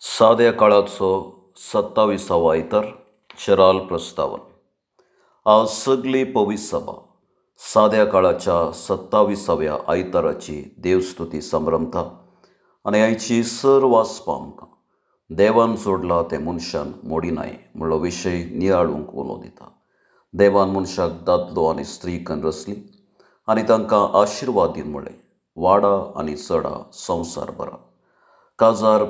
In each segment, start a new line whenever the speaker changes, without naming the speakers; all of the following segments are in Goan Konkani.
साद्या काळाचो 27वो आयतार चराल प्रस्तावन. आज सगली पवित्र सभा साद्या काळाच्या 27व्या आयताराची देवस्तुती संभ्रमता आनी आयची सर वाचपा आमकां देवान सोडला तें मनशान मोडिनाय म्हणलो विशय नियाळूंक उलो दिता. देवान मनशाक दादलो आनी स्त्री कन रचली आनी तांकां आशिर्वाद दिवन म्हळें, वाडा आनी चडा, संवसार भरा. काजार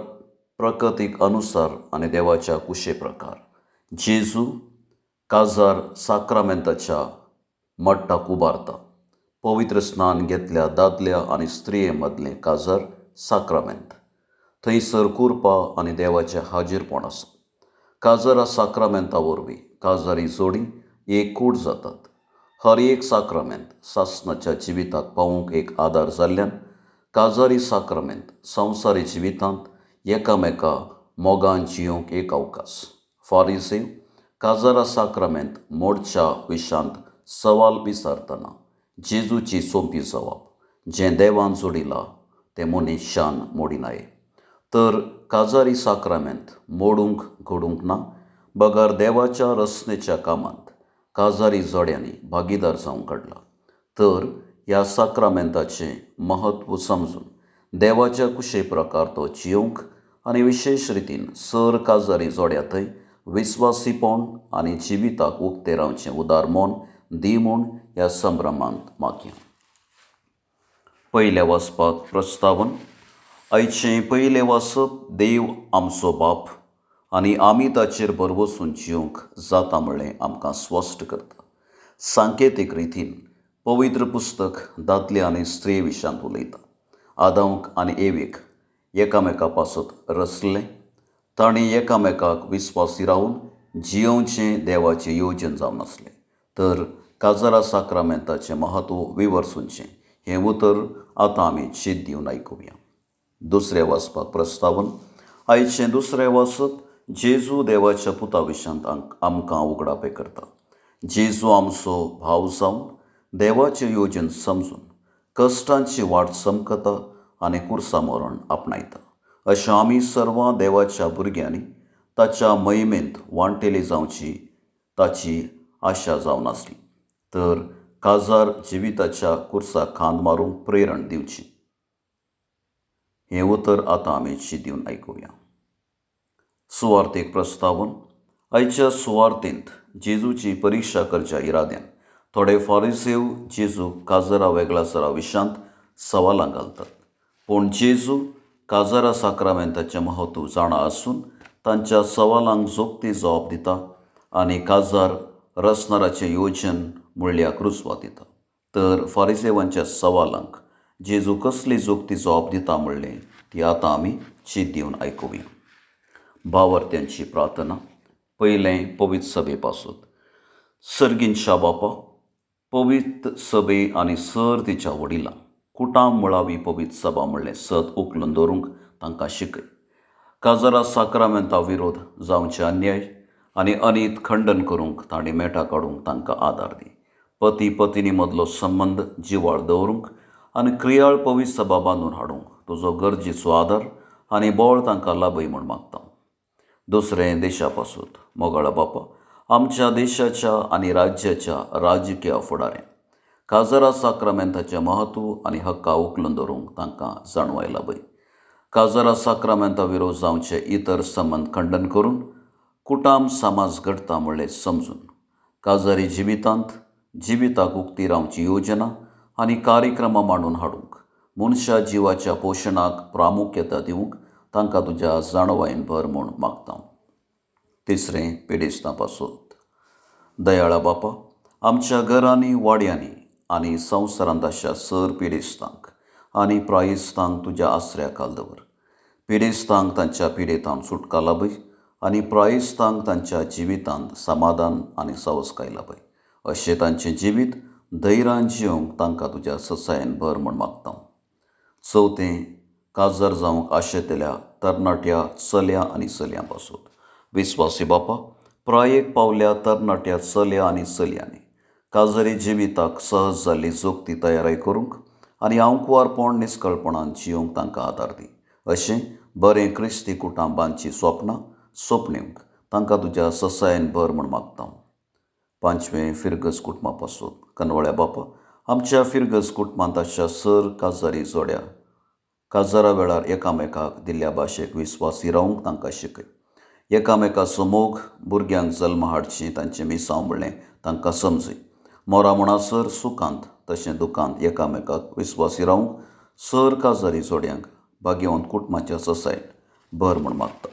प्रकृतीक अनुसार आनी देवाच्या कुशे प्रकार जेजू काजार साक्रामेंताच्या मट्टाक उबारता. पवित्र स्नान घेतल्या दादल्या आनी स्त्रिये मदलें काजार साक्रामेंत, थंयसर कुरपा आनी देवाचें हाजीरपण आसा. काजारा साक्रामेंता वरवीं काजारी जोडी एक कूड जातात. हर एक साक्रामेंत सासणाच्या जिविताक पावूंक एक आदार जाल्ल्यान काजारी साक्रामेंत संवसारी जिवितांत एकामेका मोगान जियोंक एक अवकाश. फारिसेव काजारा साक्रामेंत मोडच्या विशांत सवाल विचारतना जेजूची सोंपी जवाब, जें देवान जोडिलां तें मनीशान मोडिनाय. तर काजारी साक्रामेंत मोडूंक घडूंक ना, बगर देवाच्या रचनेच्या कामांत काजारी जोड्यांनी भागीदार जावंक घडला. तर ह्या साक्रामेंताचें महत्व समजून देवाच्या कुशे प्रकार तो जियोंक आनी विशेश रितीन सर काजारी जोड्या थंय विस्वासीपण आनी जिविताक उक्तें रावचें उदार मन दी म्हूण ह्या संभ्रमांत मागया. पयल्या वाचपाक प्रस्तावन. आयचें पयलें वाचप देव आमचो बाप आनी आमी ताचेर भरवसून जियोंक जाता म्हळ्ळें आमकां स्पश्ट करता. सांकेतीक रितीन पवित्र पुस्तक दादले आनी स्त्री विशांत उलयता. आदांक आनी एवेक एकामेका पासत रचलें, तांणी एकामेकाक विस्वासी रावन जियोवचें देवाचें योजन जावन आसलें. तर काजारा साक्रामेंताचें महत्व विवर्सुचें हें उतर आतां आमी चीत दिवन आयकुया. दुसरें वाचपाक प्रस्तावन. आयचें दुसरें वाचप जेजू देवाच्या पुता विशांत आमकां उगडापें करता. जेजू आमचो भाव जावन देवाचें योजन समजून कश्टांची वाट चमकता आनी कुर्सा मरण आपणायता. अशें आमी सर्वां देवाच्या भुरग्यांनी ताच्या महिमेंत वांटेली जावची ताची आशा जावन आसली. तर काजार जिविताच्या कुर्सा खांद मारूंक प्रेरण दिवची हें उतर आतां आमी दिवन आयकुया. सुवार्थीक प्रस्तावन. आयच्या सुवार्थींत जेजूची परिक्षा करच्या इराद्यान थोडे फारिसेव जेजू काजरा वेगळासरा विशांत सवालां घालतात. पूण जेजू काजारा साक्रामेंताचें महत्व जाणा आसून तांच्या सवालांक जोखती जबाब दिता आनी काजार रचणाराचें योजन म्हणल्याक रुजवात दिता. तर फारिसेवांच्या सवालांक जेजू कसली जोखती जबाब दिता म्हणलें ती आतां आमी चीत दिवन आयकुया. भावार्थ्यांची प्रार्थना. पयलें पवित्र सभे पासून. सर्गींच्या बापा, पवित्र सभे आनी सर तिच्या वडिलां कुटाम मुळावी पवित्र सभा म्हणलें सत उखलून दवरूंक तांकां शिकय. काजारा साक्रामेंता विरोध जावचे अन्याय आनी अनीत खंडन करूंक तांणी मेटां काडूंक तांकां आदार दी. पती पत्नी मदलो संबंद जिवाळ दवरूंक आनी क्रियाळ पवित्र सभा बांदून हाडूंक तुजो गरजेचो आदार आनी बळ तांकां लाभय म्हूण मागता. दुसरें देशा पासून. मोगाळा बापा, आमच्या देशाच्या आनी राज्याच्या राजकीय फुडाऱ्यांक काजारा साक्रामेंताचें महत्व आनी हक्का उखलून दवरूंक तांकां जाणवाय लाभय. काजारा साक्रामेंता विरोध जावचे इतर संबंद खंडन करून कुटाम समाज घडटा म्हणलें समजून काजारी जिवितांत जिविताक उक्ती रावची योजना आनी कार्यक्रमां मांडून हाडूंक मनशा जिवाच्या पोशणाक प्रामुख्यता दिवंक तांकां तुज्या जाणवायेन भर म्हूण मागता. तिसरें पिडेस्तां पासून. दयाळा बापा, आमच्या घरांनी, वाड्यांनी आनी संवसारांत अशा सर पिडेस्तांक आनी प्रायेस्तांक तुज्या आसऱ्या खाल दवर. पिडेस्तांक तांच्या पिडेतान सुटका लाभय आनी प्रायेस्तांक तांच्या जिवितांत समाधान आनी सवसकाय लाभय. अशें तांचें जिवीत धैर्यान जियोंक तांकां तुज्या ससायेन भर म्हूण मागता. चवथें काजार जावंक आशेतल्या तरणाट्या चल्या आनी चलयां पासून. विस्वासी बापा, प्रायेक पावल्या तरणाट्या चल्या आनी चलयांनी काजारी जिविताक सहज जाल्ली जोखती तयारी करूंक आनी आंकवारपण निस्कळपणान जियोंक तांकां आदार दी. अशें बरें क्रिस्ती कुटां बांदची स्वप्नां सोंपणींक तांकां तुज्या ससायेन भर म्हूण मागता. पांचवें फिरगज कुटुंबा पासून कनवळ्या बापा, आमच्या फिरगज कुटुंबांत आसच्या सर काजारी जोड्या काजारा वेळार एकामेकाक दिल्ल्या भाशेक विस्वासी रावंक तांकां शिकय. एकामेकाचो मोग भुरग्यांक जल्म हाडची तांचें मिसांव म्हणलें तांकां समजय. मोरा म्हणसर सुखांत तशें दुखांत एकामेकाक विस्वासी रावंक सर काजारी जोड्यांक भाग्यवंत कुटुंबाच्या ससायेन भर म्हूण मागता.